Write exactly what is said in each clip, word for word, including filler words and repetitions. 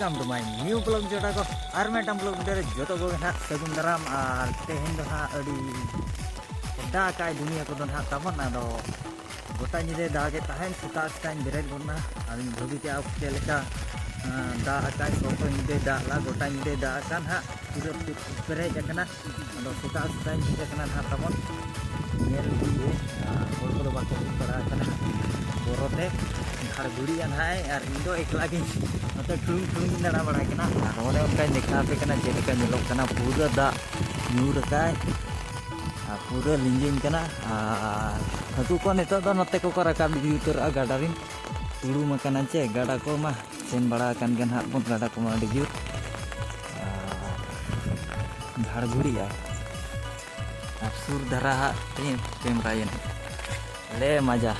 Welcome to my new vlog ᱡᱚᱴᱟ ᱠᱚ, ᱟᱨ ᱢᱤᱫᱴᱟᱝ vlog video ᱨᱮ ᱡᱚᱛᱚ ᱠᱚᱜᱮ ᱱᱟᱦᱟᱜ ᱥᱟᱹᱜᱩᱱ ᱫᱟᱨᱟᱢ᱾ ᱟᱨ ᱛᱮᱦᱮᱧ ᱫᱚ ᱱᱟᱦᱟᱜ ᱟᱹᱰᱤ ᱫᱟᱜ ᱟᱠᱟᱫ ᱫᱩᱱᱤᱭᱟᱹ ᱠᱚᱫᱚ ᱱᱟᱦᱟᱜ ᱛᱟᱵᱚᱱ᱾ ᱟᱫᱚ ᱜᱚᱴᱟ ᱧᱤᱫᱟᱹ ᱫᱟᱜ ᱮᱫ ᱛᱟᱦᱮᱸᱫ, ᱥᱮᱛᱟᱜ ᱥᱮᱛᱟᱜ ᱤᱧ ᱵᱮᱨᱮᱫ ᱜᱚᱫ ᱮᱱᱟ᱾ ᱟᱫᱚᱧ ᱵᱷᱟᱹᱵᱤ ᱠᱮᱫᱼᱟ ᱪᱮᱫ ᱞᱮᱠᱟ, ᱟᱸ, ᱫᱟᱜ ᱟᱠᱟᱫ, ᱥᱚᱠᱛᱚ ᱧᱤᱫᱟᱹ ᱫᱟᱜ ᱞᱟ, ᱜᱚᱴᱟ ᱧᱤᱫᱟᱹ ᱫᱟᱜ ᱟᱠᱟᱫ ᱱᱟᱦᱟᱜ, ᱯᱩᱨᱟᱹ ᱯᱮᱨᱮᱡ ᱟᱠᱟᱱᱟ᱾ ᱟᱫᱚ ᱥᱮᱛᱟᱜ ᱥᱮᱛᱟᱜ ᱤᱧ ᱦᱮᱡ ᱟᱠᱟᱱᱟ ᱱᱟᱦᱟᱜ ᱛᱟᱵᱚᱱ ᱧᱮᱞ ᱤᱫᱤᱭᱮ, ᱟᱨ ᱦᱚᱲ ᱠᱚᱫᱚ ᱵᱟᱠᱚ ᱦᱮᱡ ᱵᱟᱲᱟ ᱟᱠᱟᱱᱟ᱾ ᱵᱚᱨᱚᱛᱮ ᱡᱷᱟᱲ ᱜᱷᱩᱲᱤᱜᱼᱟ ᱱᱟᱦᱟᱜ, ᱟᱨ ᱤᱧ ᱫᱚ ᱮᱠᱞᱟ ᱜᱤᱧ ᱱᱚᱛᱮ ᱴᱷᱩᱲᱩᱝ ᱴᱷᱩᱲᱩᱝ ᱤᱧ ᱫᱟᱬᱟ ᱵᱟᱲᱟᱭ ᱠᱟᱱᱟ᱾ ᱟᱨ ᱚᱱᱮ ᱚᱱᱠᱟᱧ ᱫᱮᱠᱷᱟᱣ ᱟᱯᱮ ᱠᱟᱱᱟ ᱪᱮᱫ ᱞᱮᱠᱟ ᱧᱮᱞᱚᱜ ᱠᱟᱱᱟ, ᱯᱩᱨᱟᱹ ᱫᱟᱜ ᱧᱩᱨ ᱟᱠᱟᱭ ᱟᱨ ᱯᱩᱨᱟᱹ ᱞᱤᱸᱡᱤᱱ ᱠᱟᱱᱟ᱾ ᱟᱨ ᱦᱟᱹᱠᱩ ᱠᱚ ᱱᱤᱛᱚᱜ ᱫᱚ ᱱᱚᱛᱮ ᱠᱚᱠᱚ ᱨᱟᱠᱟᱵ ᱤᱫᱤ ᱩᱛᱟᱹᱨᱚᱜᱼᱟ ᱜᱟᱰᱟ ᱨᱮᱱ᱾ ᱩᱲᱩᱢ ᱟᱠᱟᱱᱟ ᱪᱮ ᱜᱟᱰᱟ ᱠᱚᱢᱟ, ᱥᱮᱱ ᱵᱟᱲᱟ ᱟᱠᱟᱱ ᱜᱮ ᱱᱟᱦᱟᱜ ᱵᱚᱱ ᱜᱟᱰᱟ ᱠᱚᱢᱟ ᱟᱹᱰᱤ ᱡᱳᱨ᱾ ᱟᱨ ᱡᱷᱟᱲ ᱜᱷᱩᱲᱤᱜᱼᱟ, ᱟᱨ ᱥᱩᱨ ᱫᱷᱟᱨᱟ ᱦᱟᱸᱜ ᱛᱮᱦᱮᱧ ᱠᱮᱢᱨᱟᱭᱮᱱ ᱞᱮ ᱢᱟᱡᱟ᱾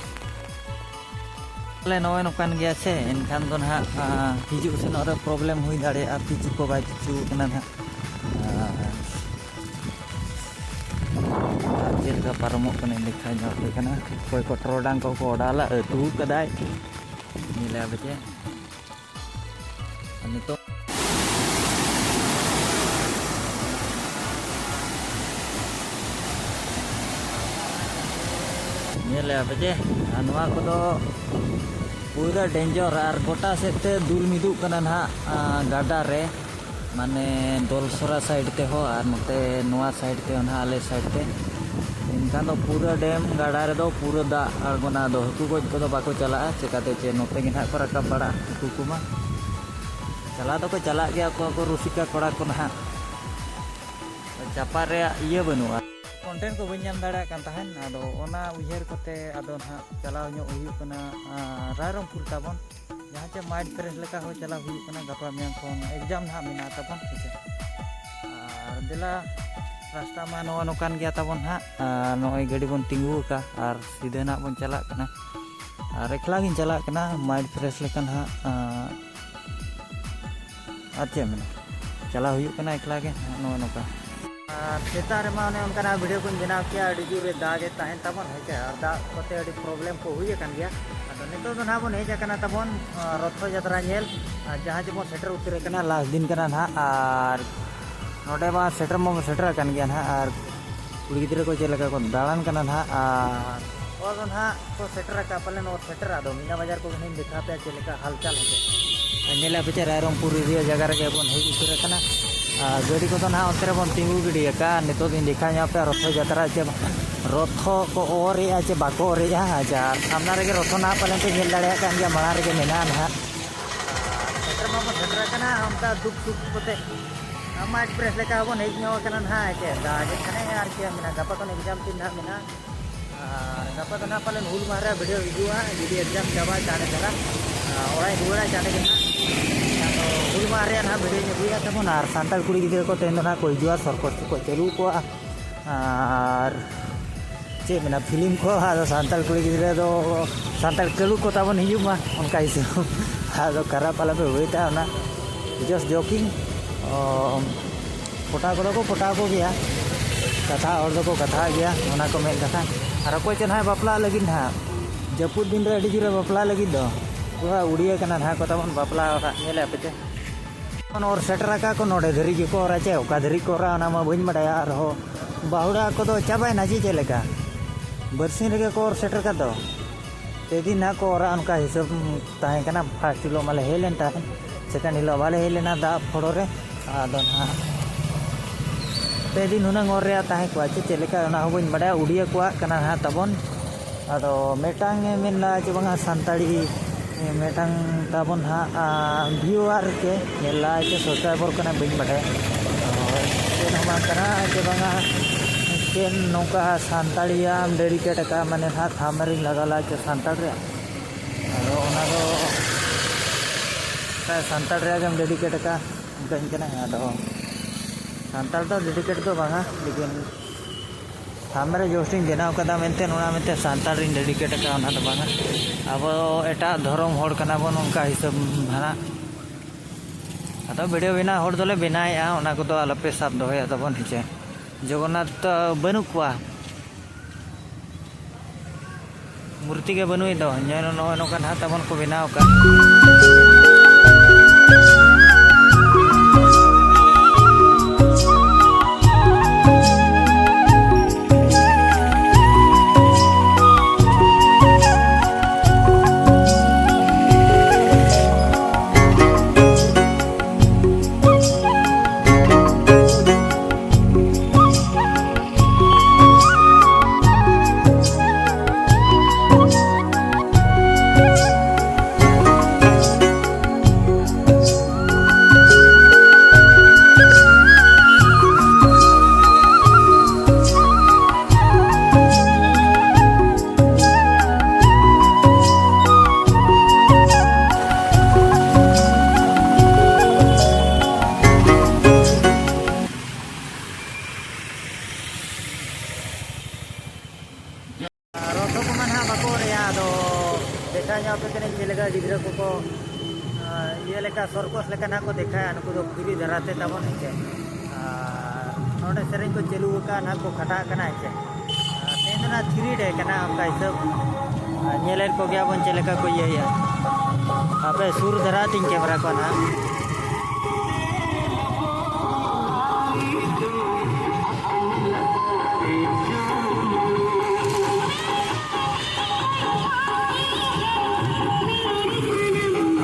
ᱟᱞᱮ ᱱᱚᱜᱼᱚᱭ ᱱᱚᱝᱠᱟᱱ ᱜᱮᱭᱟ ᱥᱮ, ᱮᱱᱠᱷᱟᱱ ᱫᱚ ᱱᱟᱦᱟᱜ, ᱟᱸ, ᱦᱤᱡᱩᱜ ᱥᱮᱱᱚᱜ ᱨᱮ problem ᱦᱩᱭ ᱫᱟᱲᱮᱭᱟᱜᱼᱟ, ᱯᱤᱪᱩ ᱠᱚ ᱵᱟᱭ ᱯᱤᱪᱩ ᱠᱟᱱᱟ ᱱᱟᱦᱟᱜ᱾ ᱟᱨ ᱪᱮᱫ ᱞᱮᱠᱟ ᱯᱟᱨᱚᱢᱚᱜ ᱠᱟᱱᱟ ᱫᱮᱠᱷᱟ ᱧᱚᱜ ᱟᱯᱮ ᱠᱟᱱᱟ᱾ ᱚᱠᱚᱭ ᱠᱚ ᱴᱚᱨᱚᱰᱟᱝ ᱠᱚᱠᱚ ᱚᱰᱟᱣ ᱞᱟ ᱟᱹᱛᱩ ᱠᱟᱫᱟᱭ, ᱧᱮᱞᱮ ᱟᱯᱮ ᱪᱮ᱾ ᱟᱨ ᱱᱤᱛᱚᱜ ᱧᱮᱞᱮ ᱟᱯᱮ ᱪᱮ, ᱟᱨ ᱱᱚᱣᱟ ᱠᱚᱫᱚ ᱯᱩᱨᱟᱹ danger᱾ ᱟᱨ ᱜᱚᱴᱟ ᱥᱮᱫ ᱛᱮ ᱫᱩᱞ ᱢᱤᱫᱚᱜ ᱠᱟᱱᱟ ᱱᱟᱦᱟᱜ, ᱟᱸ, ᱜᱟᱰᱟ ᱨᱮ, ᱢᱟᱱᱮ ᱫᱚᱞᱥᱚᱨᱟ side ᱛᱮᱦᱚᱸ ᱟᱨ ᱱᱚᱛᱮ ᱱᱚᱣᱟ side ᱛᱮᱦᱚᱸ ᱱᱟᱦᱟᱜ, ᱟᱞᱮ side ᱛᱮ᱾ ᱮᱱᱠᱷᱟᱱ ᱫᱚ ᱯᱩᱨᱟᱹ dam ᱜᱟᱰᱟ ᱨᱮᱫᱚ ᱯᱩᱨᱟᱹ ᱫᱟᱜ ᱟᱬᱜᱚᱱᱟ᱾ ᱟᱫᱚ ᱦᱟᱹᱠᱩ ᱜᱚᱡ ᱠᱚᱫᱚ ᱵᱟᱠᱚ ᱪᱟᱞᱟᱜᱼᱟ, ᱪᱮᱠᱟᱛᱮ ᱪᱮ ᱱᱚᱛᱮ ᱜᱮ ᱱᱟᱦᱟᱜ ᱠᱚ ᱨᱟᱠᱟᱵ ᱵᱟᱲᱟᱜᱼᱟ ᱦᱟᱹᱠᱩ ᱠᱚᱢᱟ᱾ ᱪᱟᱞᱟᱣ ᱫᱚᱠᱚ ᱪᱟᱞᱟᱜ ᱜᱮᱭᱟ ᱚᱠᱚᱭ ᱠᱚ ᱨᱩᱥᱤᱠᱟ ᱠᱚᱲᱟ ᱠᱚ ᱱᱟᱦᱟᱜ᱾ ᱪᱟᱯᱟ ᱨᱮᱭᱟᱜ ᱤᱭᱟᱹ ᱵᱟᱹᱱᱩᱜᱼᱟ᱾ Content ᱠᱚ ᱵᱟᱹᱧ ᱧᱟᱢ ᱫᱟᱲᱮᱭᱟᱜ ᱠᱟᱱ ᱛᱟᱦᱮᱱ, ᱟᱫᱚ ᱚᱱᱟ ᱩᱭᱦᱟᱹᱨ ᱠᱚᱛᱮ ᱟᱫᱚ ᱱᱟᱦᱟᱜ ᱪᱟᱞᱟᱣ ᱧᱚᱜ ᱦᱩᱭᱩᱜ ᱠᱟᱱᱟ, ᱟᱸ, ᱨᱟᱭᱨᱚᱝᱯᱩᱨ ᱛᱟᱵᱚᱱ, ᱡᱟᱦᱟᱸ ᱪᱮ mind fresh ᱞᱮᱠᱟ ᱦᱚᱸ ᱪᱟᱞᱟᱣ ᱦᱩᱭᱩᱜ ᱠᱟᱱᱟ᱾ ᱜᱟᱯᱟ ᱢᱮᱭᱟᱝ ᱠᱷᱚᱱ exam ᱱᱟᱦᱟᱜ ᱢᱮᱱᱟᱜᱼᱟ ᱛᱟᱵᱚᱱ, ᱦᱮᱸ ᱥᱮ᱾ ᱟᱨ ᱫᱮᱞᱟ, ᱨᱟᱥᱛᱟ ᱢᱟ ᱱᱚᱜᱼᱚ ᱱᱚᱝᱠᱟᱱ ᱜᱮᱭᱟ ᱛᱟᱵᱚᱱ ᱱᱟᱦᱟᱜ, ᱟᱨ ᱱᱚᱜᱼᱚᱭ ᱜᱟᱹᱰᱤ ᱵᱚᱱ ᱛᱤᱸᱜᱩ ᱟᱠᱟᱫ ᱟᱨ ᱥᱤᱫᱷᱟᱹ ᱱᱟᱦᱟᱜ ᱵᱚᱱ ᱪᱟᱞᱟᱜ ᱠᱟᱱᱟ᱾ ᱟᱨ ᱮᱠᱞᱟ ᱜᱤᱧ ᱪᱟᱞᱟᱜ ᱠᱟᱱᱟ mind fresh ᱞᱮᱠᱟ ᱱᱟᱦᱟᱜ, ᱟᱸ, ᱟᱨ ᱪᱮᱫ ᱮᱢ ᱢᱮᱱᱟ, ᱪᱟᱞᱟᱣ ᱦᱩᱭᱩᱜ ᱠᱟᱱᱟ ᱮᱠᱞᱟ ᱜᱮ ᱱᱚᱜᱼᱚ ᱱᱚᱝᱠᱟ᱾ ᱟᱨ ᱥᱮᱛᱟᱜ ᱨᱮᱢᱟ ᱚᱱᱮ ᱚᱱᱠᱟᱱᱟᱜ ᱵᱷᱤᱰᱤᱭᱳ ᱠᱚᱧ ᱵᱮᱱᱟᱣ ᱠᱮᱭᱟ, ᱟᱹᱰᱤ ᱡᱳᱨᱮ ᱫᱟᱜᱮᱫ ᱛᱟᱦᱮᱱ ᱛᱟᱵᱚᱱ, ᱦᱮᱸ ᱥᱮ, ᱟᱨ ᱫᱟᱜ ᱠᱚᱛᱮ ᱟᱹᱰᱤ ᱯᱨᱚᱵᱞᱮᱢ ᱠᱚ ᱦᱩᱭ ᱟᱠᱟᱱ ᱜᱮᱭᱟ᱾ ᱟᱫᱚ ᱱᱤᱛᱚᱜ ᱫᱚ ᱱᱟᱦᱟᱜ ᱵᱚᱱ ᱦᱮᱡ ᱟᱠᱟᱱᱟ ᱛᱟᱵᱚᱱ, ᱟᱸ, ᱨᱚᱛᱷᱚ ᱡᱟᱛᱨᱟ ᱧᱮᱞ, ᱟᱨ ᱡᱟᱦᱟᱸ ᱡᱮᱵᱚᱱ ᱥᱮᱴᱮᱨ ᱩᱛᱟᱹᱨ ᱟᱠᱟᱱᱟ ᱞᱟᱥᱴ ᱫᱤᱱ ᱠᱟᱱᱟ ᱱᱟᱦᱟᱜ, ᱟᱨ ᱱᱚᱰᱮ ᱢᱟ ᱥᱮᱴᱮᱨ ᱢᱟᱵᱚᱱ ᱥᱮᱴᱮᱨ ᱟᱠᱟᱱ ᱜᱮᱭᱟ ᱱᱟᱦᱟᱜ, ᱟᱨ ᱠᱩᱲᱤ ᱜᱤᱫᱽᱨᱟᱹ ᱠᱚ ᱪᱮᱫ ᱞᱮᱠᱟ ᱠᱚ ᱫᱟᱬᱟᱱ ᱠᱟᱱᱟ ᱱᱟᱦᱟᱜ, ᱟᱨ ᱚᱱᱟ ᱫᱚ ᱱᱟᱦᱟᱜ ᱠᱚ ᱥᱮᱴᱮᱨ ᱟᱠᱟᱫ ᱯᱟᱞᱮᱱ ᱚᱨ ᱥᱮᱴᱮᱨ, ᱟᱫᱚ ᱢᱤᱱᱟ ᱵᱟᱡᱟᱨ ᱠᱚᱜᱮ ᱱᱟᱦᱟᱜ ᱤᱧ ᱫᱮᱠᱷᱟᱣ ᱯᱮᱭᱟ ᱪᱮᱫ ᱞᱮᱠᱟ ᱦᱟᱞᱪᱟᱞ ᱦᱮᱸᱥᱮ᱾ ᱟᱨ ᱧᱮᱞᱮᱫ ᱯᱮ ᱪᱮ ᱨᱟᱭᱨᱚᱝᱯᱩᱨ ᱮᱨᱤᱭᱟ ᱡᱟᱭᱜᱟ ᱨᱮᱜᱮ ᱵᱚᱱ ᱦᱮᱡ ᱩᱛᱟᱹᱨ ᱟᱠᱟᱱᱟ᱾ ᱟᱨ ᱜᱟᱹᱰᱤ ᱠᱚᱫᱚ ᱱᱟᱦᱟᱜ ᱚᱱᱛᱮ ᱨᱮᱵᱚᱱ ᱛᱤᱸᱜᱩ ᱜᱤᱰᱤ ᱟᱠᱟᱫᱼᱟ᱾ ᱱᱤᱛᱚᱜ ᱫᱚᱧ ᱫᱮᱠᱷᱟᱣ ᱧᱚᱜ ᱯᱮᱭᱟ ᱨᱚᱛᱷᱚ ᱡᱟᱛᱨᱟ ᱪᱮ ᱨᱚᱛᱷᱚ ᱠᱚ ᱚᱨᱮᱜᱼᱟ ᱪᱮ ᱵᱟᱠᱚ ᱚᱨᱮᱜᱼᱟ᱾ ᱟᱪᱪᱷᱟ, ᱟᱨ ᱥᱟᱢᱱᱟ ᱨᱮᱜᱮ ᱨᱚᱛᱷᱚ ᱱᱟᱦᱟᱜ ᱯᱟᱞᱮᱱ ᱯᱮ ᱧᱮᱞ ᱫᱟᱲᱮᱭᱟᱜ ᱠᱟᱱ ᱜᱮᱭᱟ, ᱢᱟᱲᱟᱝ ᱨᱮᱜᱮ ᱢᱮᱱᱟᱜᱼᱟ ᱱᱟᱦᱟᱜ᱾ ᱟᱨ ᱥᱮᱴᱮᱨ ᱢᱟᱵᱚᱱ ᱥᱮᱴᱮᱨ ᱟᱠᱟᱱᱟ ᱚᱱᱠᱟ ᱫᱩᱠ ᱥᱩᱠ ᱠᱚᱛᱮ᱾ ᱟᱢᱟ ᱮᱠᱥᱯᱨᱮᱥ ᱞᱮᱠᱟ ᱦᱚᱸᱵᱚᱱ ᱦᱮᱡ ᱧᱚᱜ ᱟᱠᱟᱱᱟ ᱱᱟᱦᱟᱜ, ᱪᱮ ᱫᱟᱜᱮᱫ ᱠᱷᱟᱱᱮ ᱟᱨ ᱪᱮᱫ ᱢᱮᱱᱟ, ᱜᱟᱯᱟ ᱠᱷᱚᱱ ᱮᱠᱡᱟᱢ ᱛᱤᱱ ᱱᱟᱦᱟᱜ ᱢᱮᱱᱟᱜᱼᱟ᱾ ᱟᱨ ᱜᱟᱯᱟ ᱫᱚ ᱱᱟᱦᱟᱜ ᱯᱟᱞᱮᱱ ᱦᱩᱞ ᱢᱟᱦᱟ ᱨᱮᱭᱟᱜ ᱵᱷᱤᱰᱤᱭᱳ ᱦᱤᱡᱩᱜᱼᱟ, ᱡᱩᱫᱤ ᱮᱠᱡᱟᱢ ᱪᱟᱵᱟᱜᱼᱟ ᱪᱟᱬᱮ ᱫᱷᱟᱨᱟ, ᱟᱨ ᱚᱲᱟᱜ ᱤᱧ ᱨᱩᱣᱟᱹᱲᱟ ᱪᱟᱬᱮ ᱜᱮ ᱱᱟᱦᱟᱜ᱾ ᱟᱫᱚ ᱦᱩᱞ ᱢᱟᱦᱟ ᱨᱮᱭᱟᱜ ᱱᱟᱦᱟᱜ ᱵᱷᱤᱰᱤᱭᱳᱧ ᱟᱹᱜᱩᱭᱟ ᱛᱟᱵᱚᱱ, ᱟᱨ ᱥᱟᱱᱛᱟᱲ ᱠᱩᱲᱤ ᱜᱤᱫᱽᱨᱟᱹ ᱠᱚ ᱛᱮᱦᱮᱧ ᱫᱚ ᱱᱟᱦᱟᱜ ᱠᱚ ᱦᱤᱡᱩᱜᱼᱟ ᱥᱚᱨᱠᱚᱥ ᱛᱮᱠᱚ ᱪᱟᱹᱞᱩ ᱠᱚᱣᱟ᱾ ᱟᱨ ᱪᱮᱫ ᱢᱮᱱᱟ, ᱯᱷᱤᱞᱢ ᱠᱚ, ᱟᱫᱚ ᱥᱟᱱᱛᱟᱲ ᱠᱩᱲᱤ ᱜᱤᱫᱽᱨᱟᱹ ᱫᱚ ᱥᱟᱱᱛᱟᱲ ᱠᱟᱹᱞᱩ ᱠᱚ ᱛᱟᱵᱚᱱ ᱦᱤᱡᱩᱜ ᱢᱟ, ᱚᱱᱠᱟ ᱦᱤᱥᱟᱹᱵ᱾ ᱟᱫᱚ ᱠᱷᱟᱨᱟᱯ ᱟᱞᱚᱯᱮ ᱵᱩᱡᱽ ᱫᱟ, ᱚᱱᱟ just joking᱾ ᱚ, ᱯᱚᱴᱟᱣ ᱠᱚᱫᱚ ᱠᱚ ᱯᱚᱴᱟᱣ ᱠᱚᱜᱮᱭᱟ, ᱠᱟᱛᱷᱟ ᱦᱚᱲ ᱫᱚᱠᱚ ᱠᱟᱛᱷᱟᱜ ᱜᱮᱭᱟ, ᱚᱱᱟ ᱠᱚ ᱢᱮᱱ ᱠᱟᱛᱷᱟ᱾ ᱟᱨ ᱚᱠᱚᱭ ᱪᱚ ᱱᱟᱦᱟᱜ ᱵᱟᱯᱞᱟᱜ ᱞᱟᱹᱜᱤᱫ ᱱᱟᱦᱟᱜ, ᱡᱟᱹᱯᱩᱫ ᱫᱤᱱ ᱨᱮ ᱟᱹᱰᱤ ᱡᱳᱨᱮ ᱵᱟᱯᱞᱟᱜ ᱞᱟᱹᱜᱤᱫ ᱫᱚ, ᱯᱩᱨᱟᱹ ᱩᱰᱤᱭᱟᱹ ᱠᱟᱱᱟ ᱱᱟᱦᱟᱜ ᱠᱚ ᱛᱟᱵᱚᱱ ᱵᱟᱯᱞᱟ ᱚᱲᱟᱜ, ᱧᱮᱞᱮᱫ ᱯᱮ ᱪᱮ᱾ ᱚᱱ ᱚᱨ ᱥᱮᱴᱮᱨ ᱟᱠᱟᱫ ᱠᱚ, ᱱᱚᱰᱮ ᱫᱷᱟᱹᱨᱤᱡ ᱜᱮᱠᱚ ᱚᱨᱟ ᱪᱮ ᱚᱠᱟ ᱫᱷᱟᱹᱨᱤᱡ ᱠᱚ ᱚᱨᱟ ᱚᱱᱟ ᱢᱟ ᱵᱟᱹᱧ ᱵᱟᱰᱟᱭᱟ᱾ ᱟᱨᱦᱚᱸ ᱵᱟᱹᱦᱩᱲᱟ ᱠᱚᱫᱚ ᱪᱟᱵᱟᱭᱮᱱᱟ ᱪᱮ ᱪᱮᱫ ᱞᱮᱠᱟ? ᱵᱟᱹᱨᱥᱤᱧ ᱨᱮᱜᱮ ᱠᱚ ᱚᱨ ᱥᱮᱴᱮᱨ ᱠᱟᱫ ᱫᱚ᱾ ᱯᱮ ᱫᱤᱱ ᱱᱟᱦᱟᱜ ᱠᱚ ᱚᱨᱟ, ᱚᱱᱠᱟ ᱦᱤᱥᱟᱹᱵ ᱛᱟᱦᱮᱸ ᱠᱟᱱᱟ᱾ ᱯᱷᱟᱥᱴ ᱦᱤᱞᱳᱜ ᱢᱟᱞᱮ ᱦᱮᱡ ᱞᱮᱱ ᱛᱟᱦᱮᱸᱫ, ᱥᱮᱠᱮᱱᱰ ᱦᱤᱞᱳᱜ ᱵᱟᱞᱮ ᱦᱮᱡ ᱞᱮᱱᱟ ᱫᱟᱜ ᱯᱷᱚᱲᱚ ᱨᱮ᱾ ᱟᱫᱚ ᱱᱟᱦᱟᱜ ᱯᱮ ᱫᱤᱱ ᱦᱩᱱᱟᱹᱝ ᱚᱨ ᱨᱮᱭᱟᱜ ᱛᱟᱦᱮᱸ ᱠᱚᱜᱼᱟ ᱪᱮ ᱪᱮᱫ ᱞᱮᱠᱟ, ᱚᱱᱟ ᱦᱚᱸ ᱵᱟᱹᱧ ᱵᱟᱰᱟᱭᱟ᱾ ᱩᱰᱤᱭᱟᱹ ᱠᱚᱣᱟᱜ ᱠᱟᱱᱟ ᱱᱟᱦᱟᱜ ᱛᱟᱵᱚᱱ᱾ ᱟᱫᱚ ᱢᱤᱫᱴᱟᱝ ᱮ ᱢᱮᱱ ᱞᱮᱫᱟ ᱪᱮ ᱵᱟᱝᱟ ᱥᱟᱱᱛᱟᱲᱤ, ᱮ, ᱢᱤᱫᱴᱟᱝ ᱛᱟᱵᱚᱱ ᱦᱟᱸᱜ, ᱟ, viewer ᱪᱮ ᱧᱮᱞ ᱞᱮᱫᱟ ᱪᱮ subscriber ᱠᱟᱱᱟ ᱵᱟᱹᱧ ᱵᱟᱰᱟᱭᱟ᱾ ᱟᱫᱚ ᱪᱮᱫ ᱦᱚᱸ ᱵᱟᱝ ᱠᱟᱱᱟ ᱪᱮ ᱵᱟᱝᱟ ᱪᱮᱫ ᱱᱚᱝᱠᱟ ᱥᱟᱱᱛᱟᱲᱤᱭᱟᱜ ᱮᱢ dedicate ᱟᱠᱟᱫᱼᱟ, ᱢᱟᱱᱮ ᱦᱟᱸᱜ thumbnail ᱤᱧ ᱞᱟᱜᱟᱣ ᱞᱮᱫᱟ ᱪᱮ ᱥᱟᱱᱛᱟᱲ ᱨᱮᱭᱟᱜ᱾ ᱟᱫᱚ ᱚᱱᱟ ᱫᱚ ᱥᱟᱱᱛᱟᱲ ᱨᱮᱭᱟᱜ ᱜᱮᱢ dedicate ᱟᱠᱟᱫᱼᱟ ᱚᱱᱠᱟᱧ ᱠᱟᱱᱟ᱾ ᱟᱫᱚ ᱥᱟᱱᱛᱟᱲ ᱫᱚ dedicate ᱫᱚ ᱵᱟᱝᱟ, ᱞᱮᱠᱤᱱ thumbnail just ᱤᱧ ᱵᱮᱱᱟᱣ ᱠᱟᱫᱟ ᱢᱮᱱᱛᱮ, ᱚᱱᱟ ᱢᱮᱱᱛᱮ ᱥᱟᱱᱛᱟᱲ ᱨᱤᱧ dedicate ᱟᱠᱟᱫᱼᱟ, ᱚᱱᱟ ᱫᱚ ᱵᱟᱝᱟ᱾ ᱟᱵᱚ ᱮᱴᱟᱜ ᱫᱷᱚᱨᱚᱢ ᱦᱚᱲ ᱠᱟᱱᱟ ᱵᱚᱱ, ᱚᱱᱠᱟ ᱦᱤᱥᱟᱹᱵ ᱫᱷᱟᱨᱟ᱾ ᱟᱫᱚ video ᱵᱮᱱᱟᱣ ᱦᱚᱲ ᱫᱚᱞᱮ ᱵᱮᱱᱟᱣᱮᱫᱼᱟ, ᱚᱱᱟ ᱠᱚᱫᱚ ᱟᱞᱚᱯᱮ ᱥᱟᱵ ᱫᱚᱦᱚᱭᱟ ᱛᱟᱵᱚᱱ, ᱦᱮᱸ ᱪᱮ᱾ ᱡᱚᱜᱚᱱᱱᱟᱛᱷ ᱫᱚ ᱵᱟᱹᱱᱩᱜ ᱠᱚᱣᱟ, ᱢᱩᱨᱛᱤ ᱜᱮ ᱵᱟᱹᱱᱩᱭ ᱫᱚ᱾ ᱧᱮᱞ, ᱱᱚᱜᱼᱚᱭ ᱱᱚᱝᱠᱟ ᱱᱟᱦᱟᱜ ᱛᱟᱵᱚᱱ ᱠᱚ ᱵᱮᱱᱟᱣ ᱟᱠᱟᱫ᱾ ᱨᱚᱛᱷᱚ ᱠᱚᱢᱟ ᱱᱟᱦᱟᱜ ᱵᱟᱠᱚ ᱚᱨᱮᱜᱼᱟ, ᱟᱫᱚ ᱫᱮᱠᱷᱟᱣ ᱧᱚᱜ ᱟᱯᱮ ᱠᱟᱹᱱᱟᱹᱧ ᱪᱮᱫ ᱞᱮᱠᱟ ᱜᱤᱫᱽᱨᱟᱹ ᱠᱚᱠᱚ, ᱟᱸ, ᱤᱭᱟᱹ ᱞᱮᱠᱟ, ᱥᱚᱨᱠᱚᱥ ᱞᱮᱠᱟ ᱱᱟᱦᱟᱜ ᱠᱚ ᱫᱮᱠᱷᱟᱣᱟ ᱱᱩᱠᱩ ᱫᱚ ᱯᱷᱤᱨᱤ ᱫᱷᱟᱨᱟ ᱛᱮ ᱛᱟᱵᱚᱱ ᱦᱮᱸᱪᱮ᱾ ᱟᱨ ᱱᱚᱰᱮ ᱥᱮᱨᱮᱧ ᱠᱚ ᱪᱟᱹᱞᱩ ᱟᱠᱟᱫᱼᱟ, ᱱᱟᱦᱟᱜ ᱠᱚ ᱠᱷᱟᱴᱟᱜ ᱠᱟᱱᱟ ᱦᱮᱸᱪᱮ᱾ ᱟᱨ ᱛᱮᱦᱮᱧ ᱫᱚ ᱱᱟᱦᱟᱜ ᱛᱷᱨᱤ ᱰᱮ ᱠᱟᱱᱟ, ᱚᱱᱠᱟ ᱦᱤᱥᱟᱹᱵ, ᱟᱨ ᱧᱮᱞᱮᱫ ᱠᱚᱜᱮᱭᱟ ᱵᱚᱱ ᱪᱮᱫ ᱞᱮᱠᱟ ᱠᱚ ᱤᱭᱟᱹᱭᱟ᱾ ᱟᱯᱮ ᱥᱩᱨ ᱫᱷᱟᱨᱟ ᱛᱤᱧ ᱠᱮᱢᱮᱨᱟ ᱠᱚᱣᱟ ᱱᱟᱦᱟᱜ᱾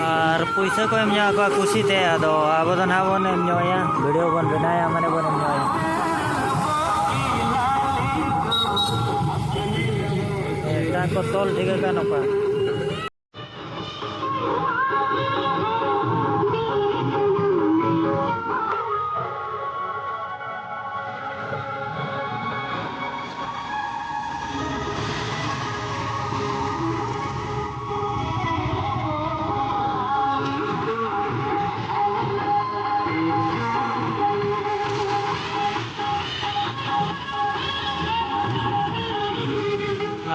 ᱟᱨ ᱯᱩᱭᱥᱟᱹ ᱠᱚ ᱮᱢ ᱧᱚᱜ ᱟᱠᱚᱣᱟ ᱠᱩᱥᱤ ᱛᱮ, ᱟᱫᱚ ᱟᱵᱚ ᱫᱚ ᱱᱟᱦᱟᱜ ᱵᱚᱱ ᱮᱢ ᱧᱚᱜ ᱟᱭᱟ, ᱵᱷᱤᱰᱤᱭᱳ ᱵᱚᱱ ᱵᱮᱱᱟᱣᱟ, ᱢᱟᱱᱮ ᱵᱚᱱ ᱮᱢ ᱧᱚᱜ ᱟᱭᱟ᱾ ᱢᱤᱫᱴᱟᱝ ᱠᱚ ᱛᱚᱞ ᱴᱷᱤᱠ ᱟᱠᱟᱫ ᱱᱚᱝᱠᱟ᱾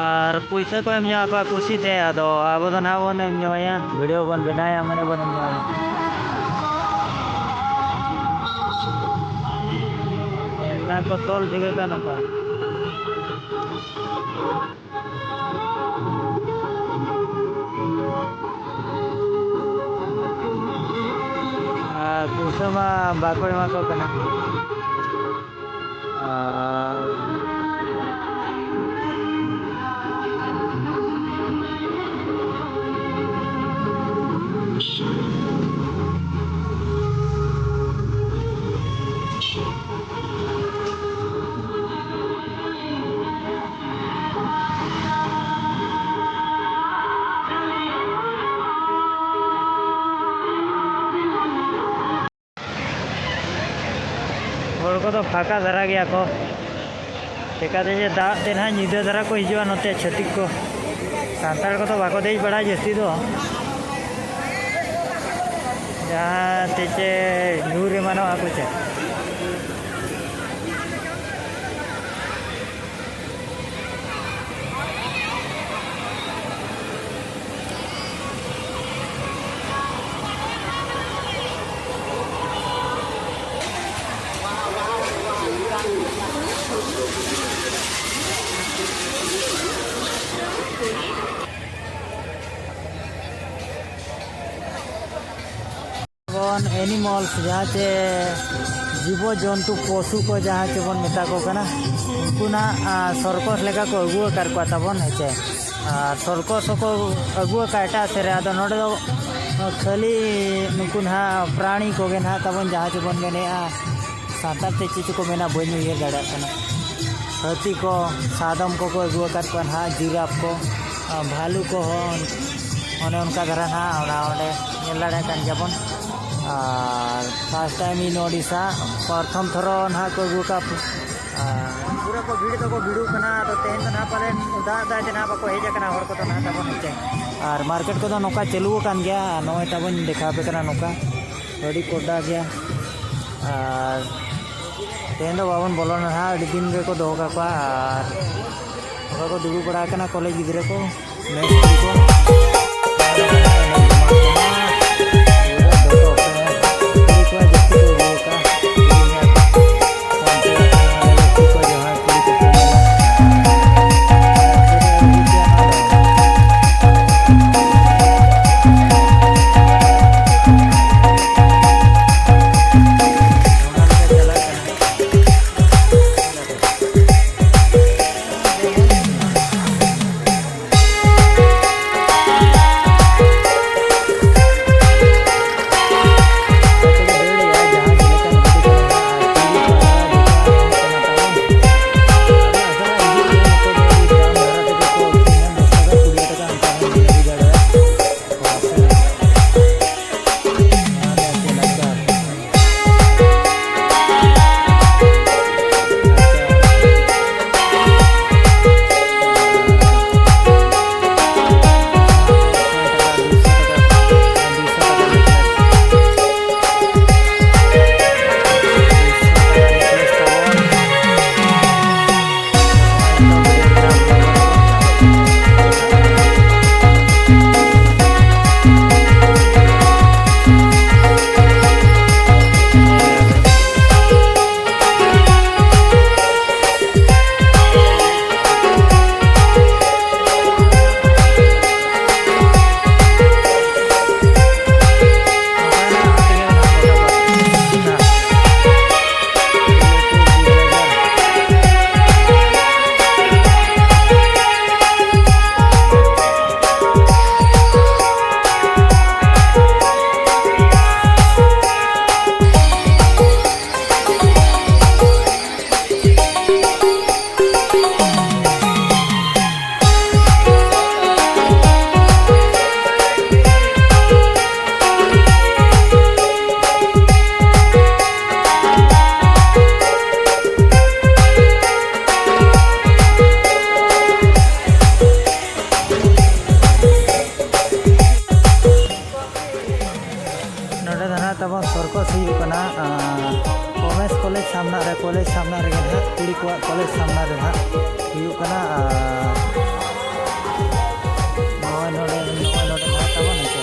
ᱟᱨ ᱯᱩᱭᱥᱟᱹ ᱠᱚ ᱮᱢ ᱧᱚᱜ ᱟᱠᱚᱣᱟ ᱠᱩᱥᱤ ᱛᱮ, ᱟᱫᱚ ᱟᱵᱚ ᱫᱚ ᱱᱟᱦᱟᱜ ᱵᱚᱱ ᱮᱢ ᱧᱚᱜ ᱟᱭᱟ, ᱵᱷᱤᱰᱤᱭᱳ ᱵᱚᱱ ᱵᱮᱱᱟᱣᱟ, ᱢᱟᱱᱮ ᱵᱚᱱ ᱮᱢ ᱧᱚᱜ ᱟᱭᱟ᱾ ᱚᱱᱟ ᱠᱚ ᱛᱚᱞ ᱴᱷᱤᱠ ᱟᱠᱟᱫ ᱱᱚᱝᱠᱟ᱾ ᱟᱨ ᱯᱩᱭᱥᱟᱹ ᱢᱟ ᱵᱟᱠᱚ ᱮᱢᱟ ᱠᱚ ᱠᱟᱱᱟ᱾ ᱟᱨ ᱦᱚᱲ ᱠᱚᱫᱚ ᱯᱷᱟᱸᱠᱟ ᱫᱷᱟᱨᱟ ᱜᱮᱭᱟ ᱠᱚ᱾ ᱪᱮᱠᱟᱛᱮ ᱡᱮ ᱫᱟᱜ ᱛᱮ ᱱᱟᱦᱟᱜ ᱧᱤᱫᱟᱹ ᱫᱷᱟᱨᱟ ᱠᱚ ᱦᱤᱡᱩᱜᱼᱟ ᱱᱚᱛᱮ ᱪᱷᱟᱹᱛᱤᱠ ᱠᱚ᱾ ᱥᱟᱱᱛᱟᱲ ᱠᱚᱫᱚ ᱵᱟᱠᱚ ᱫᱮᱡ ᱵᱟᱲᱟᱜᱼᱟ ᱡᱟᱹᱥᱛᱤ ᱫᱚ᱾ ᱡᱟᱦᱟᱸ ᱛᱮ ᱪᱮ ᱧᱩᱨ ᱮᱢᱟᱱᱚᱜᱼᱟ ᱠᱚ ᱪᱮ᱾ ᱵᱚᱱ animals, ᱡᱟᱦᱟᱸ ᱪᱮ ᱡᱤᱵᱚ ᱡᱚᱱᱛᱩ, ᱯᱚᱥᱩ ᱠᱚ ᱡᱟᱦᱟᱸ ᱪᱮ ᱵᱚᱱ ᱢᱮᱛᱟ ᱠᱚ ᱠᱟᱱᱟ, ᱩᱱᱠᱩ ᱱᱟᱜ, ᱟ, circus ᱞᱮᱠᱟ ᱠᱚ ᱟᱹᱜᱩ ᱟᱠᱟᱫ ᱠᱚᱣᱟ ᱛᱟᱵᱚᱱ, ᱦᱮᱸ ᱪᱮ᱾ ᱟᱨ circus ᱦᱚᱸᱠᱚ ᱟᱹᱜᱩ ᱟᱠᱟᱫ ᱮᱴᱟᱜ ᱥᱮᱫ ᱨᱮ, ᱟᱫᱚ ᱱᱚᱰᱮ ᱫᱚ ᱠᱷᱟᱹᱞᱤ ᱱᱩᱠᱩ ᱱᱟᱦᱟᱜ ᱯᱨᱟᱬᱤ ᱠᱚᱜᱮ ᱱᱟᱦᱟᱜ ᱛᱟᱵᱚᱱ, ᱡᱟᱦᱟᱸ ᱪᱮ ᱵᱚᱱ ᱢᱮᱱᱮᱫᱼᱟ, ᱥᱟᱱᱛᱟᱲ ᱛᱮ ᱪᱮᱫ ᱪᱚᱠᱚ ᱢᱮᱱᱟ, ᱵᱟᱹᱧ ᱩᱭᱦᱟᱹᱨ ᱫᱟᱲᱮᱭᱟᱜ ᱠᱟᱱᱟ᱾ ᱦᱟᱹᱛᱤ ᱠᱚ, ᱥᱟᱫᱚᱢ ᱠᱚᱠᱚ ᱟᱹᱜᱩ ᱟᱠᱟᱫ ᱠᱚᱣᱟ ᱱᱟᱦᱟᱜ, ᱡᱤᱨᱟᱯ ᱠᱚ, ᱟᱨ ᱵᱷᱟᱞᱩ ᱠᱚᱦᱚᱸ ᱚᱱᱮ ᱚᱱᱠᱟ ᱫᱷᱟᱨᱟ ᱱᱟᱦᱟᱜ, ᱚᱱᱟ ᱚᱸᱰᱮ ᱧᱮᱞ ᱫᱟᱲᱮᱭᱟᱜ ᱠᱟᱱ ᱜᱮᱭᱟᱵᱚᱱ᱾ ᱟᱨ first time in Odisha, ᱯᱨᱚᱛᱷᱚᱢ ᱛᱷᱚᱨᱚ ᱱᱟᱦᱟᱜ ᱠᱚ ᱟᱹᱜᱩ ᱟᱠᱟᱫ, ᱟᱨ ᱯᱩᱨᱟᱹ ᱠᱚ ᱵᱷᱤᱲ ᱫᱚᱠᱚ ᱵᱷᱤᱲᱚᱜ ᱠᱟᱱᱟ᱾ ᱟᱫᱚ ᱛᱮᱦᱮᱧ ᱫᱚ ᱱᱟᱦᱟᱜ ᱯᱟᱞᱮᱱ ᱫᱟᱜ ᱫᱟᱭ ᱛᱮ ᱱᱟᱦᱟᱜ ᱵᱟᱠᱚ ᱦᱮᱡ ᱟᱠᱟᱱᱟ ᱦᱚᱲ ᱠᱚᱫᱚ ᱱᱟᱦᱟᱜ ᱛᱟᱵᱚᱱ ᱦᱮᱸᱪᱮ᱾ ᱟᱨ market ᱠᱚᱫᱚ ᱱᱚᱝᱠᱟ ᱪᱟᱹᱞᱩ ᱟᱠᱟᱱ ᱜᱮᱭᱟ, ᱱᱚᱜᱼᱚᱭ ᱛᱟᱵᱚᱱ ᱫᱮᱠᱷᱟᱣ ᱟᱯᱮ ᱠᱟᱱᱟ ᱱᱚᱝᱠᱟ᱾ ᱟᱹᱰᱤ ᱠᱚᱰᱟ ᱜᱮᱭᱟ᱾ ᱟᱨ ᱛᱮᱦᱮᱧ ᱫᱚ ᱵᱟᱵᱚᱱ ᱵᱚᱞᱚᱱᱟ ᱱᱟᱦᱟᱜ, ᱟᱹᱰᱤ ᱫᱤᱱ ᱜᱮᱠᱚ ᱫᱚᱦᱚ ᱠᱟᱠᱚᱣᱟ᱾ ᱟᱨ ᱱᱚᱝᱠᱟ ᱠᱚ ᱫᱩᱲᱩᱵ ᱵᱟᱲᱟ ᱟᱠᱟᱱᱟ ᱠᱚᱞᱮᱡᱽ ᱜᱤᱫᱽᱨᱟᱹ ᱠᱚ, ᱢᱮᱥ ᱠᱚ᱾ ᱠᱩᱲᱤ ᱠᱚᱲᱟ ᱡᱟᱹᱥᱛᱤ ᱠᱚ ᱟᱹᱜᱩ ᱟᱠᱟᱫᱼᱟ᱾ ᱟᱵᱚᱣᱟᱜ ᱠᱚᱞᱮᱡᱽ ᱥᱟᱢᱱᱟ ᱨᱮ ᱱᱟᱦᱟᱜ ᱦᱩᱭᱩᱜ ᱠᱟᱱᱟ᱾ ᱟᱨ ᱱᱚᱜᱼᱚᱭ ᱱᱚᱰᱮ, ᱱᱚᱜᱼᱚᱭ ᱱᱚᱰᱮ ᱱᱟᱦᱟᱜ ᱛᱟᱵᱚᱱ ᱦᱮᱸᱥᱮ᱾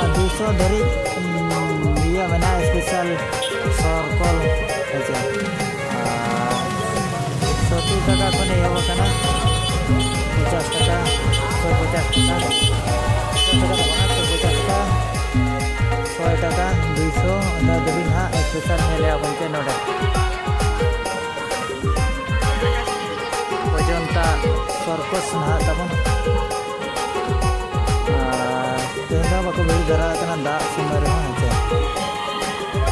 ᱟᱨ ᱫᱩᱥᱚ ᱫᱷᱟᱹᱨᱤᱡ, ᱩᱸ, ᱤᱭᱟᱹ ᱢᱮᱱᱟᱜᱼᱟ, ᱥᱯᱮᱥᱟᱞ ᱥᱚᱨᱠᱚᱞ ᱦᱮᱸᱥᱮ᱾ ᱟᱨ ᱥᱚᱛᱛᱚᱨ ᱴᱟᱠᱟ ᱠᱷᱚᱱ ᱮᱦᱚᱵ ᱟᱠᱟᱱᱟ, ᱯᱚᱪᱟᱥ ᱴᱟᱠᱟ, ᱥᱚᱭ ᱯᱚᱪᱟᱥ ᱴᱟᱠᱟ, ᱯᱚᱪᱟᱥ ᱴᱟᱠᱟ ᱫᱚ ᱵᱟᱝᱟ, ᱥᱚᱭ ᱯᱚᱪᱟᱥ ᱴᱟᱠᱟ, ᱥᱚᱭ ᱴᱟᱠᱟ, ᱫᱩᱥᱚ, ᱚᱱᱟ ᱫᱷᱟᱹᱵᱤᱡ ᱱᱟᱦᱟᱜ ᱥᱯᱮᱥᱟᱞ ᱧᱮᱞᱮᱫᱼᱟ ᱵᱚᱱ ᱪᱮᱫ ᱱᱚᱰᱮ᱾ ᱚᱡᱚᱱᱛᱟ ᱥᱚᱨᱠᱚᱥ ᱱᱟᱦᱟᱜ ᱛᱟᱵᱚᱱ᱾ ᱟᱨ ᱛᱮᱦᱮᱧ ᱫᱚ ᱵᱟᱠᱚ ᱵᱷᱤᱲ ᱫᱷᱟᱨᱟ ᱟᱠᱟᱱᱟ ᱫᱟᱜ ᱥᱚᱢᱚᱭ ᱨᱮ᱾